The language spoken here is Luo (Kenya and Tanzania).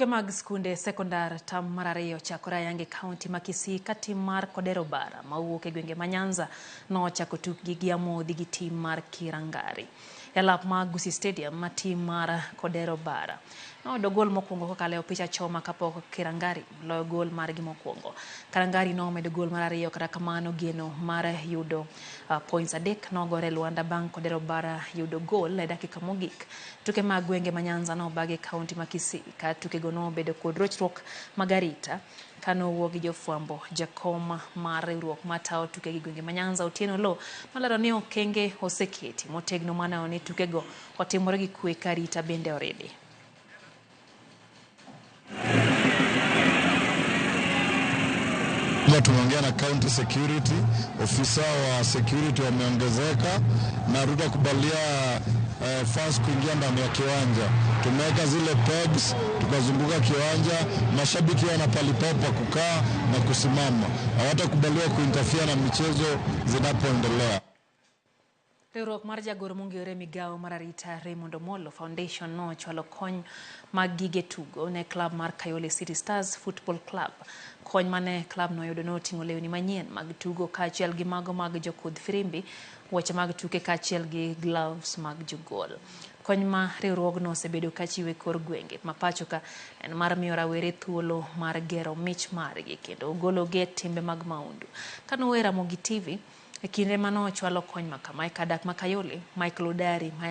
Tuke mag skunde sekondar tam mar ariyo chakore ayanga e kaunti ma Kisii ka tim mar Kodero Bara mawuok e gwenge ma Nyanza nochako tukgi gi amodhi gi tim mar Kirangari. E lap mar Gusii Stadium ma tim mar Kodero Bara noyudo gol mokwongo kokalo e opich achoma kapok Kirangari loyo gol margi mokwongo. Karangari nomedo gol mar ariyo, kata kamano geno mar yudo points 3 nogore e lwanda bang' Kodero Bara yudo gol e dakika mogik. Tuke mag gwenge ma Nyanza nobagi e kaunti ma Kisii ka tukego nobedo kod rochruok mag arita. Kanowuo gi jofwambo, jakom mar riwruok matayo tuke gi gwenge ma Nyanza Otieno Oloo nolero ni okenge oseketi motegno mar neno ni tukego otimore gi kwe ka arita bende oridi. Tumeongea na county security, ofisa wa security wameongezeka na hatutakubalia fans kuingia ndani ya kiwanja. Tumeweka zile pegs, tukazunguka kiwanja, mashabiki wana pahali pao pa kukaa na kusimama, hawatakubaliwa kuinterfere na michezo zinapoendelea. Riwruok mar jagoro mong'ere migawo mar arita Raymond Omollo Foundation nochwalo kony mag gige tugo ne klab mar Kayole City Stars Football Club. Kony mane klab no oyudo noting'o lewni manyien mag tugo kaachiel gi mago mag jokudh firimbi, wuoche mag tuke kaachiel gi gloves mag jogol. Kony ma riwruogno osebedo kachiwo e kor gwenge ma pacho ka en mar miyo rawere thuolo mar gero mich margi kendo gologi e timbe mag maundu. Kanower Ramogi TV e kinde manochwalo kony makama e kar dak ma Kayole, Michael Odari.